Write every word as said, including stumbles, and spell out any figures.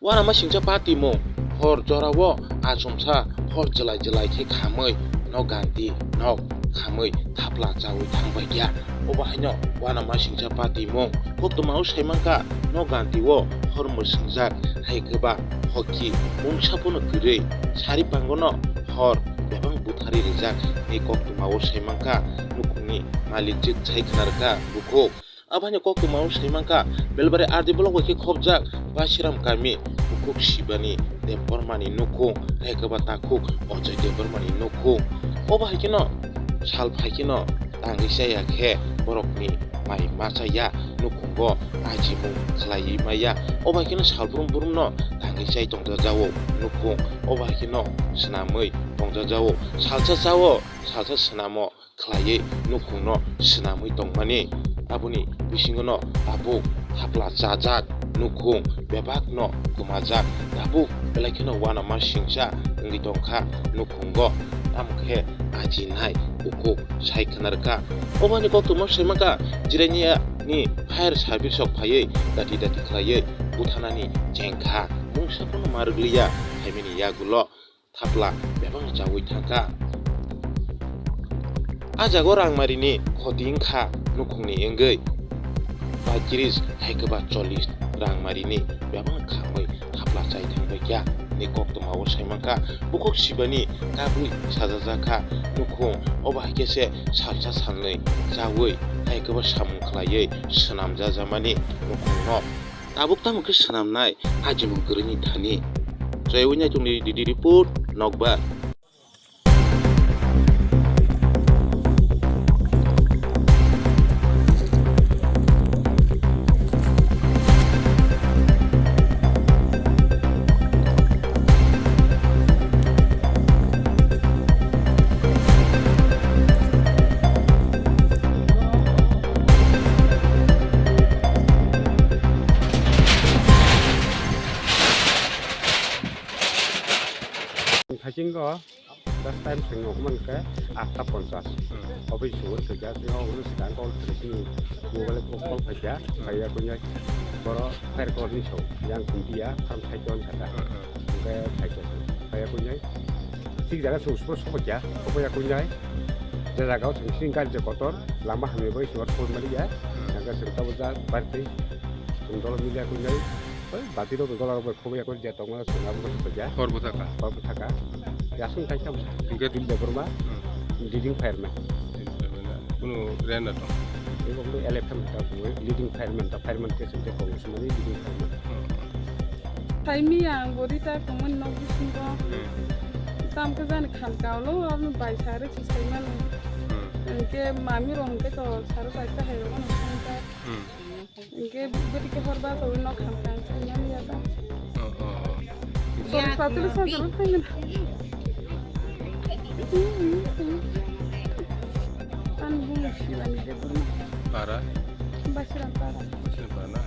Uanamasingcha patimung hor jorao achomsa hor jwlai jwlai khe khamwi nok ganti nok khamwi thapla chawi thangbaikha. Obo haino uanamasingcha patimung koktwmao saimankha nok gantio hor mwswngjak hai kwbang hokki mungsa phano kwrwi sari pangono hor bebak butharwi rijak hinwi koktwmao saimankha nukhungni malik jwk sai khna rwkha bukhuk. Aboni koktwmao saimankha, Belbari R D block bai khe khopjak Basiram kami, bukhuk Sibani Debbarmani nukhung, hai kwbang takhuk Ojoy Debbarmani nukhung. Obo hai kheno sal phai kheno tangwi chaya khe borokni mai ma chaya nukhungo ajimung khlaiwi maya. Obo hai kheno salbrum brumno tangwi chai tongjajago nukhung. Obo hai kheno swnamwi tongjajago. Salsa chao, salsa swnamo khlaiwi nukhungno swnamwi tongmani. Aboni bisingono tabuk thapla chajak nukhung bebakno kwmajak. Tabuk belai kheno uanamasingcha wngwi tongkha nukhungo. Tamo khe ajinai bukhuk sai khna rwkha. Oboni koktwma saimankha Jirania ni fire service rok phaiwi dati dati khlaiwi buthanani chengkha. Mungsa phano ma rwgliya phaimani yagulo. Thapla bebakno chawi thangkha. A jago rangmarini khoti wngkha nukhungni wngwi paitris hai kwba chollis rangmarini bebakno khamwi thapla chai thangbaikha hinwi koktwmao saimankha. Bukhuk Sibani kabwi sajajakha nukhung, obo hai khe se salsa salnwi chawi hai kwba samung khlaiwi swnamjajamani nukhungno. Tabuk tamo khe swnamnai ajimung kwrwini thani. Chaywi naitukni D D report nokbar. Haisingo das time sing nokman ke atta ponchas. Hmm. Obo sung khaja sing o ulo sikang call khaja sing mobile ko call khaja. Hmm. Kaya kunya boro fire call ni so yang kuntia farm side on kata. Hmm, hmm. Ke khaja. Kaya kunya sik jaga sung sung so khaja. Obo ya kunya jaga sung sing kan je kotor lama hamni bai suar phone mali ya. Hmm. Jaga sung tabu ja party sung dolo mili ya kunya. Oi, bati rok gola rok bai khobai yakho je tongma song abo khe khoja. Hor bwthaka. Hor bwthaka. Yasung kaisa bwsa. Hingke Dil Debbarma. Hmm. Leading fireman. Kunu renda tong. Ebo kunu L F M ta kunu leading fireman ta fireman ke sente kong sumani leading fireman. Hmm. Thaimi ang bori ta kongmani nok bisingo. Hmm. Tam khe jani khan kaulo aboni bai sari chistaimani. Hmm. Hingke mami rok hingke to saro chaita hai rok no songkha. Hmm. Hingke bwtwi khe hor bachaui nok ham kang saimani ya ta. Oh, oh, oh. Sorry, patuli sajaro thangna. Ani bumung Sibani Debbarma. Para? Basiram para. Basiram para na?